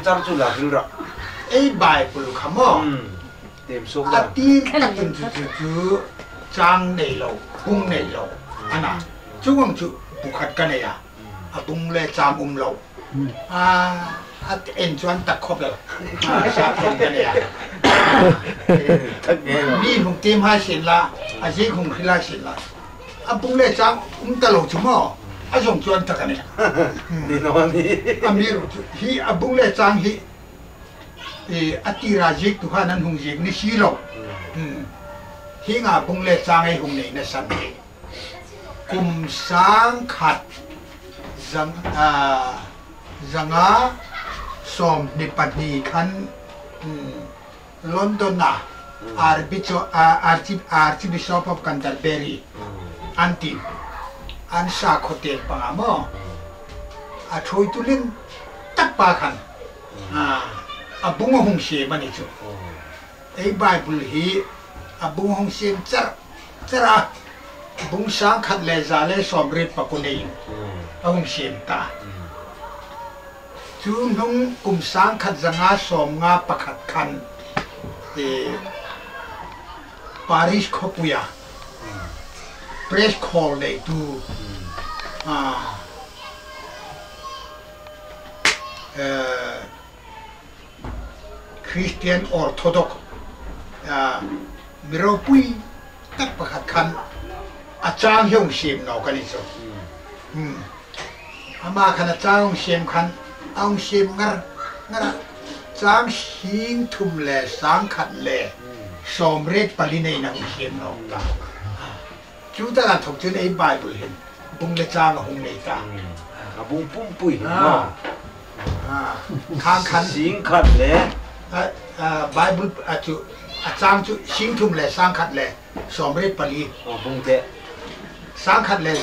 Char chu la hrilh rah. Ei Bible kha maw? A tir takin chu chu chu chang nei lo, bung nei lo a na. Chung ang chu bu khat ka nei a, a bung le chang um lo. A a en chuan tak khawp lo. Sap thawng ka nei a. Mi hung tem hai sin la, a zik hung hrilh hai sin la. A bung le chang um ta lo chu maw? A zong chuan tak a ni. A mi ru chu hi a bung le chang hi a tira zik tu khan an hung zik ni si lo. Hi nga bung le chang ei hung nei nasa mi. Kum sang khat zang zanga 22 khan London ah Archbishop of Canterbury an ti. An sakhaw tel panga maw a ṭhawitu ling tak pa khan a bung a hung sem a ni cu. Ei Bible hi a bung hung sem cer cer a bung 1189 in a hung sem ta. Cu hnung kum 1151 khan Paris khuapi ah press call neitu Christian Orthodox miropui tak pakhat khan a caang hi hung sem naw kan i cu. Amah khan a caang hung sem khan a hung sem ngar ngar ah caang 3184 nei in a hung sem naw ta. Cu tak ah thok cun ei Bible hin bung le caang a hung nei ta. A bung pumpui hin maw? Khang khan 100 le Bible cu a caang cu 3184. Bung te 189.